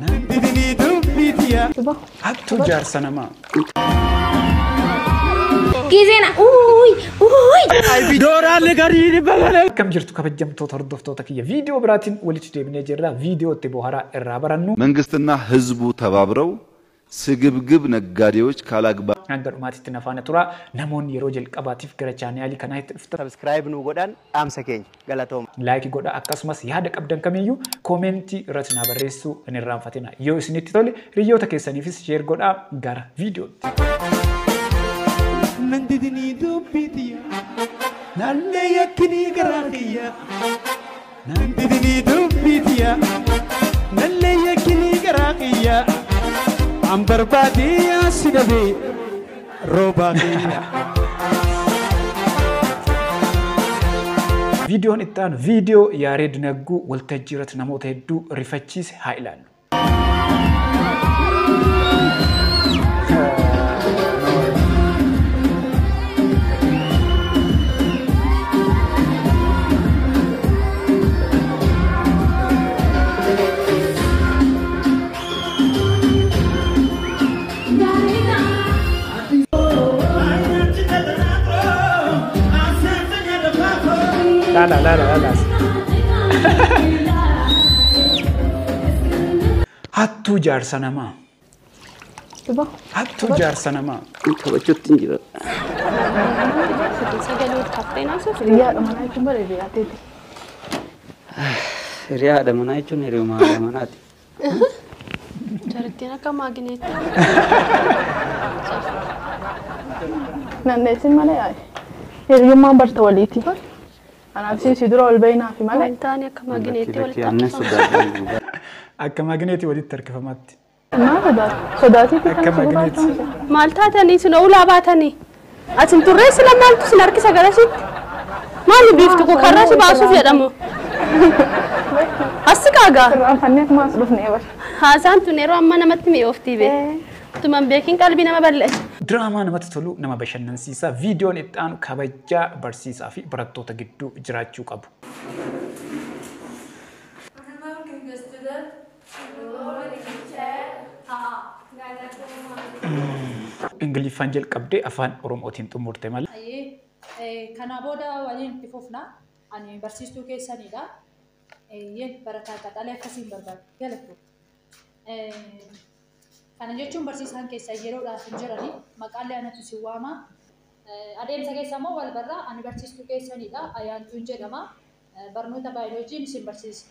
Didinii dubbiitiya. Hattuu jaarsa namaa. Gizeena uuy uuy. Dooraalli garii 200. Akkam jirtu kabajamtoota hordoftoota kiyya viidiyoo biraatiin walitti deebinee jirra. Viidiyoo itti bohaaraa irraa barannu. መንግስትና ህዝቡ ተባብረው ስግብግብ ነጋዴዎች ካላግባብ Hanga dhumaatitti na faana tura. Namoonni yeroo jalqabaatiif gara chaanaalii kanaa itti dhuftan Subscribe nu godhan dhaamsa keenya galatooma. Laayikii godha akkasumas yaada qabdan kamiyyuu koomentii irratti na barreessuu hin irraanfatina. Yoo isinitti tole hiriyoota keessaniifis sheer godhaa gara viidiyootti. Nan didinii dubbiitiya. Nallee yakkinii garaa kiyya. Nan didinii dubbiitiya. Nallee yakkinii garaa kiyya. An barbaadee asi dhabee roobaa kiyya. Viidiyoon itti aanu viidiyoo Yaareed Nagguu waltajjii irratti namoota hedduu rifachiise haa ilaallu. Laala laala laala. Hattuu jaarsa namaa. Hattuu jaarsa namaa. Taphachuutti hin jira. Sagalee kaftee naasuuf. Hiriyaadha manaa jechuun bara hiriyaateeti. Hiriyaa haadha manaa jechuun hiriyuma haadha manaati. Jarittiin akka maagineetti. Nandeessin malee yaa'e. Hiriyummaan barta waliiti. Anaaf si dura ol bahinaafi malee. Wantaan akka maagineetti walitti Annan harkifama. sodaadha. Akka maagineetii walitti harkifamaatti. Maal sodaatu? Sodaatiifi Akka kan si maagineetii. sodaatu. Maal taatanii isin ulaa baatanii? Asin turree sila maaltu isin harkisa garasitti? Maali biiftu kun karra si baasuuf jedhamu? As kaagaa. Irraanfannee akkuma as dhufnee bara. Haasaan tun yeroo ammaa namatti mi'ooftii bee. Tuman beekin qalbii nama balleessa. Diraamaa namatti tolu nama bashannansiisa. Viidiyoon itti aanu kabajaa barsiisaa fi barattoota gidduu jiraachuu qabu. Ingiliffaan jalqabdee afaan Oromootiin xumurte malee. Ayyee, kana booda waliin itti fufna. Ani barsiistuu keessanidha. Eeyyee, barataa qaxalee akkasiin barbaadu. Galatu. Kana jechuun barsiisaan keessan yeroodhaaf hin jirani. Maqaallee anatu si waama. Adeemsa keessa immoo wal barraa ani barsiistuu keessanidha. Ayyaantuun jedhama. Barnoota baayoloojiin isin barsiisa.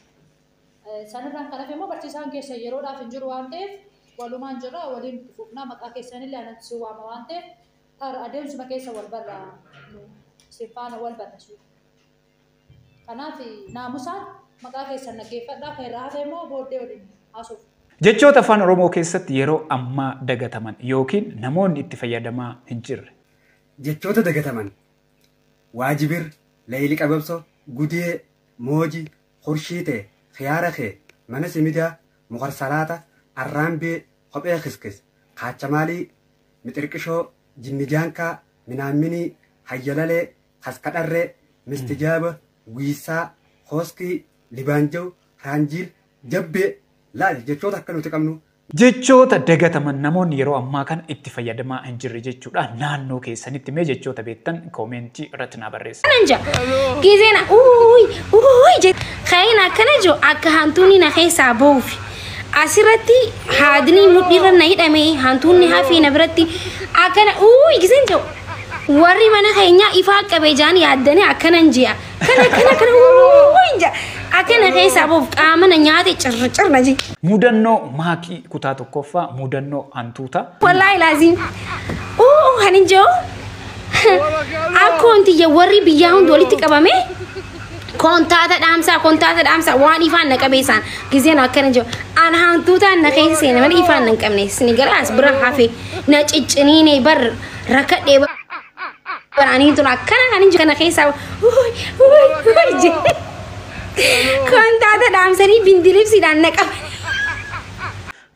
Sanirraan kan hafe immoo barsiisaan keessan yeroodhaaf hin jiru waan ta'eef walumaan jirra waliin itti fufna. Maqaa keessanillee anatu si waama waan ta'eef adeemsuma keessa wal barraa isin faana wal barra. Kanaaf naamusaan maqaa keessan dhaggeeffadhaa. Kan irraa hafe immoo booddee waliin haasofna. Jechoota afaan Oromoo keessatti yeroo ammaa dagataman yookiin namoonni itti fayyadamaa hin jirre. Jechoota dagataman waajibir, leeyli qababso, gudee, mooji, hurshiite, khiyaara kee, mana simidaa, mukarsalaata, arraambee, kophee kiskis, kaachamaalii, mixirqishoo, jinnijaankaa, minaamminii, hayyalalee, kaskadharree, mistijaaba, wiisaa, hooskii, libaanjaw, raanjiil, jabbee. Laal jechoota akka nuti qabnu. Jechoota dagataman namoonni yeroo ammaa kana itti fayyadamaa hin jirre jechuudha. Naannoo keessanitti mee jechoota beektan koomentii irratti naa barreessaa. Kanan jaa. Gizeena uuy uuy jedhe. Kayin akkana jiru akka hantuunni na keessaa ba'uufi. Asirratti haadni mudhiirra na hidhame hantuunni hafee na biratti akkana uuy gizeen jiru. Warri mana keenyaa ifaa qabee jaan yaaddanii akkanan ji'a. Kana kana kana uuy jaa. Akkana keessaa ba'uuf qaama na nyaate cirra cirra ji. Mudannoo maakii kutaa tokkoffaa mudannoo hantuuta. Wallaahi laaziim. Uu hanin jiru. Akkoon tiyya warri biyyaa hundi walitti qabame kontaata dhaamsaa kontaata dhaamsaa waan ifaan na qabeessaan gizeen akkana jiru. An hantuutaan na keessa seene malee ifaan na hin qabne. Sini gara as bira hafe na cicciniine bar rakkadhee bar ani tun akkana hanin jiru kana keessaa uy uy uy jedhe. Kontaata dhaamsanii bindilibsiidhaan na qaban.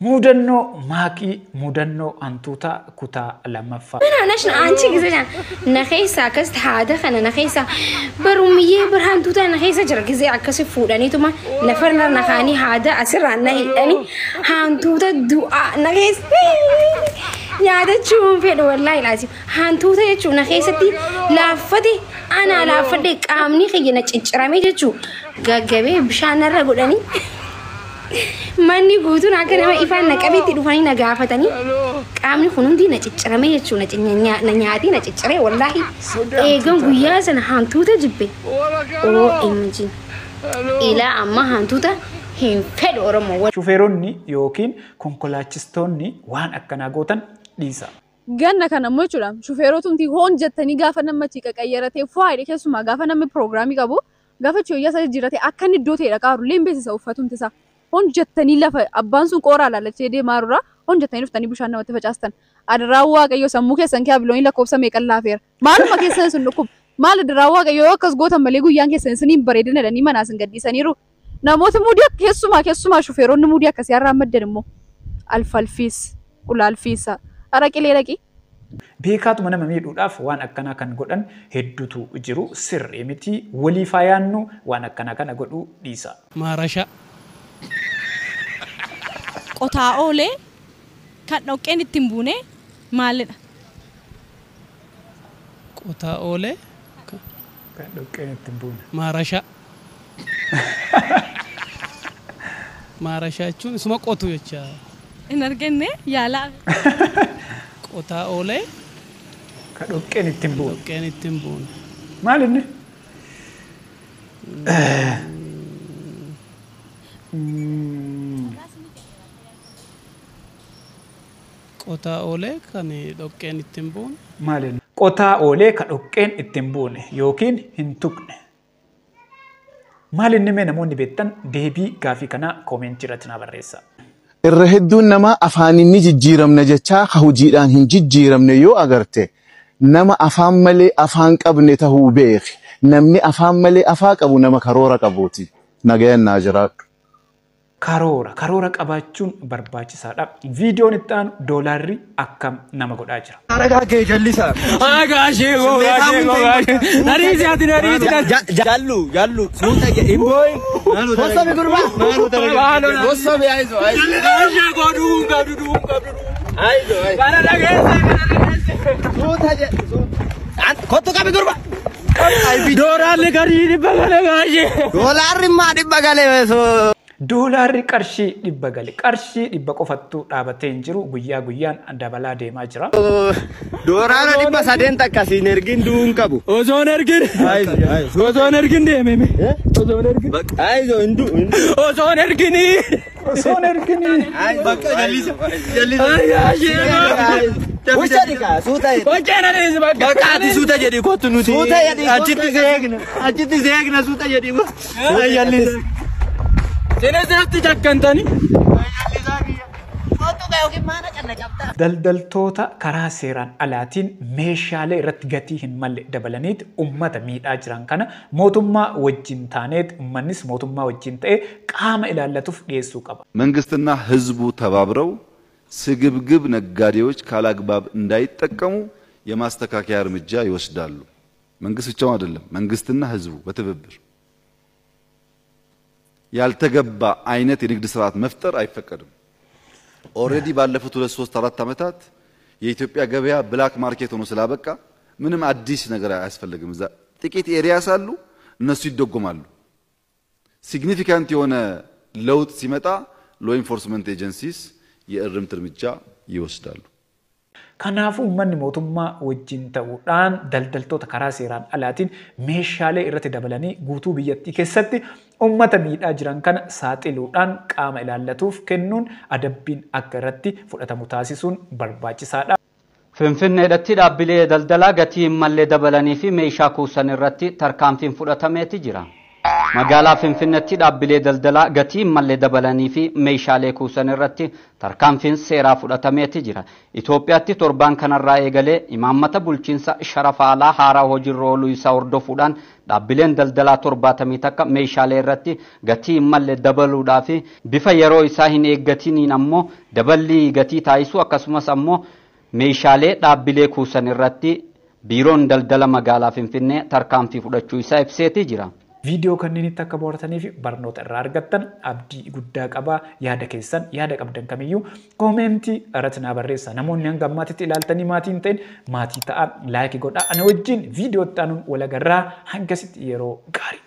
Mudannoo maaqii mudannoo hantuutaa kutaa lammaffaa. Mana nashna anchi gize jaan na keessa akkas haada kana na keessa barumiyyee bar hantuuta na keessa jira gize akkasi fuudhaniituma lafarra na kaanii haada asirraa na hidhanii hantuuta du'aa na keessa yaadachuun fedhu wallaahi laazim hantuuta jechuun na keessatti laaffate anaa laaffadhe qaamni kiyya na ciccirame jechuu gaggabee bishaan narra godhanii manni guutuun akka nama ifaan na qabeetti dhufanii na gaafatanii qaamni kun hundi na ciccirame jechuun na nyaatee na cicciree wallaahi eegan guyyaa sana hantuuta jibbe. OMG ilaa amma hantuuta hin fedhu Oromoo. Shufeeronni yookiin konkolaachistoonni waan akkanaa gootan dhiisa. Ganna kana immoo jechuudha shufeerotumti hoon jettanii gaafa namni achi qaqayyaratee faayidha keessumaa gaafa namni piroogiraamii qabu gaafa chiyoyyaa isa jijjiirratee akka inni iddoo ta'e dhaqaaru illee hin beeksisa uffatumti isaa. Hoon jettanii lafa abbaan sun qooraa laalachee deemaa jirura hoon jettanii dhuftanii bishaan namatti facaastan. Adaraan Waaqayyoo sammuu keessan kee biloonii lakkoofsa meeqan laafeera. Maaluma keessan sun dhukkuba. Maal adaraan Waaqayyoo yoo akkas gootan malee guyyaan keessan isiniin bareedina jedhanii manaa isin gadhiisaniiru. Namoota muudii keessumaa shufeeronni muudii akkasii har'aan maddan immoo alfalfiis ulaalfiisa araqilee dhaqi. Beekaatuma nama miidhuudhaaf waan akkanaa kan godhan hedduutu jiru sirrii miti waliif haa yaannu waan akkanaa kana godhuu dhiisa. Maarashaa. Qotaa oolee kan dhoqqeen ittiin buune maalidha? Qotaa oolee kan dhoqqeen ittiin buune. Maarashaa. Maarashaa jechuun isuma qotu jecha. Hin arganne yaalaa. Qotaa oolee kan dhoqqeen ittiin buune. Dhoqqeen ittiin buune. Maal inni? Qotaa oolee kan dhoqqeen ittiin buune. Maal inni? Qotaa oolee kan dhoqqeen ittiin buune yookiin hin tuqne. Maal inni mee namoonni beektan deebii gaafii kanaa koomentii irratti naa barreessaa. Irra hedduun namaa afaan inni jijjiiramna jechaa ka hojiidhaan hin jijjiiramne yoo agarte nama afaan malee afaan qabne tahuu beeki. Namni afaan malee afaa qabu nama karoora qabuuti. Nagayaan naa jiraadhu. Karoora qabaachuun barbaachisaadha. Viidiyoon itti aanu doolaarri akkam nama godhaa jira. Aragaa kee jallisa. Aragaa ishee gogaa. Nariisi ati nariisi. Jallu jallu suuta jedhi booy. Bossa gurbaa. Bossa aizo aizo. Ishee godhuu qabdu du'uu qabdu. Aizo aizo. Kana dhageesse kana dhageesse. Suuta jedhi suuta. Kottu qabi gurbaa. Doolaarri garii 100 gale gaashee. Doolaarri maa 100 gale. Doolaarri qarshii 100 gale. Qarshii 100 qofattuu dhaabatee hin jiru guyyaa guyyaan dabalaa deemaa jira. Doolaara 300 takka siin ergin du'uun qabu. Osoon ergin. Osoon ergin deememe. Osoon ergin. Aizo hin du'u. Osoon ergini. Osoon ergini. Bakka jallisa. Jallisa. Wacha dhika suuta jedhi. Wacha na dhiisi bakka. Bakka ati suuta jedhi kottu nuti. Suuta jedhi. Achitti seegna. Achitti seegna suuta jedhi. Jallisa. Seenatti jakkantani. Daldaltoota karaa seeraan alaatiin meeshaalee irratti gatii hin malle dabalaniit uummata miidhaa jiran kana mootummaa wajjin taaneet uummannis mootummaa wajjin ta'ee qaama ilaallatuuf dhiyeessuu qaba. መንግስትና ህዝቡ ተባብረው ስግብግብ ነጋዴዎች ካላግባብ እንዳይጠቀሙ የማስተካከያ እርምጃ ይወስዳሉ። መንግስት ብቻውን አይደለም፣ መንግስትና ህዝቡ በትብብር ያልተገባ አይነት የንግድ ስርዓት መፍጠር አይፈቀድም። ኦልሬዲ ባለፉት 2 3 4 ዓመታት የኢትዮጵያ ገበያ ብላክ ማርኬት ሆኖ ስላበቃ ምንም አዲስ ነገር አያስፈልግም። እዛ ጥቂት ኤሪያስ አሉ፣ እነሱ ይደጎማሉ። ሲግኒፊካንት የሆነ ለውጥ ሲመጣ ሎ ኢንፎርስመንት ኤጀንሲስ የእርምት እርምጃ ይወስዳሉ። Kanaafuu uummanni mootummaa wajjin ta'uudhaan daldaltoota karaa seeraan alaatiin meeshaalee irratti dabalanii guutuu biyyattii keessatti uummata miidhaa jiran kana saaxiluudhaan qaama ilaallatuuf kennuun adabbiin akka irratti fudhatamu taasisuun barbaachisaadha. Finfinneedhatti dhaabbilee daldalaa gatii hin malle dabalanii fi meeshaa kuusan irratti tarkaanfiin fudhatameeti jira. Magaalaa Finfinneetti dhaabbilee daldalaa gatii malee dabalanii fi meeshaalee kuusan irratti tarkaanfiin seeraa fudhatameeti jira. Itoophiyaatti torbaan kanarraa eegalee imaammata bulchiinsa sharafa alaa haaraa hojiirra ooluu isaa hordofuudhaan dhaabbileen daldalaa 71 meeshaalee irratti gatii malee dabaluudhaa fi bifa yeroo isaa hin eeggatiniin ammoo daballii gatii taasisuu akkasumas ammoo meeshaalee dhaabbilee kuusan irratti biiroon daldala magaalaa Finfinnee tarkaanfii fudhachuu isaa ibseeti jira. Viidiyoo kanneenitti akka bohaartanii fi barnoota irraa argattan abdii guddaa qabaa. Yaada keessan, yaada qabdan kamiyyuu koomentii irratti naa barreessaa. Namoonni hanga ammaatitti ilaaltanii maatii hin ta'in maatii ta'aa, laayikii godhaa. Ana wajjin viidiyoo itti aanuun wal agarraa, hangasitti yeroo gaarii.